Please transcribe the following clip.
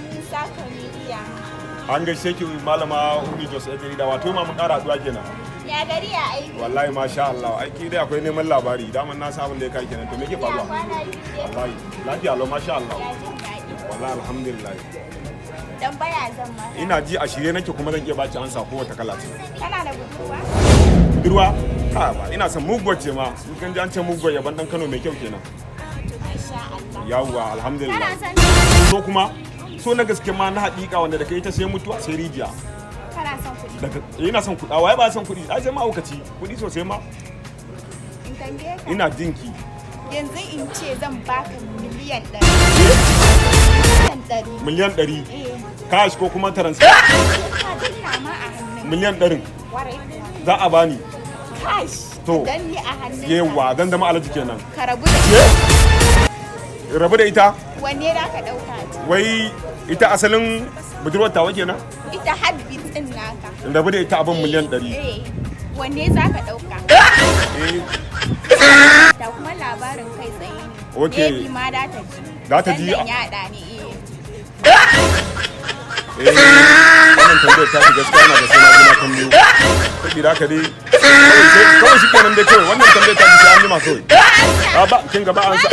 Musa Comedian. An gaishe ki, Malama Ummi Jos ɗan jarida. Wato ma mun ƙara haɗuwa kenan. Ya gari, ya aiki? Wallahi masha Allah, aiki dai akwai neman labari. Daman na san abin da ya kai kenan. To, me ke Ya faruwa? kwana biyu dai. Wallahi lafiya lau, masha Allah. Ya jin daɗi? Wallahi alhamdulillah. Dan baya zan maka. Ina ji, a shirye nake, kuma zan iya baki ansa ko wata kala ce. Kana da budurwa? Budurwa? Ha ba, ina son muguwar ce ma. In kan ji an ce muguwar, yaban dan Kano mai kyau kenan. Masha Allah. Yawwa, alhamdulillah. Kana son So kuma, so na gaske ma, na haƙiƙa, wanda da kai ta sai mutuwa sai rijiya. Kana son kuɗi? Daga ina son kuɗa, waye ba son kuɗi? Ai sai mahaukaci. Kuɗi sosai ma. In tambaye ka. Ina jinki. Yanzu in ce zan baka 100 miliyan. 100 miliyan. 100 miliyan? Eh. Cash ko kuma transfer? Ka danna ma a hannun. 100 miliyan? Warai kuwa. Za a bani? Cash. To. Dan ni a hannun. Yewa, zan zama alaji kenan. Ka rabu da Ye? Rabu da ita? Wanne za ka ɗauka? Wai ita asalin budurwar tawa kenan? Ita heartbeat ɗin naka. In rabu da ita abin 100 miliyan? Eh. Wanne za ka ɗauka? Eh. Da kuma labarin kai tsaye ne. Okay. Maybe ma da ta ji. Da ta ji. Dan yaɗa ne, eh. Eh, wannan tambayar ta fi gaskiya na da sai na ji na tambayo. Saboda haka dai kawai shi kenan dai, kawai wannan tambayar ta fi sai an jima kawai. A ba kin gaba an sa.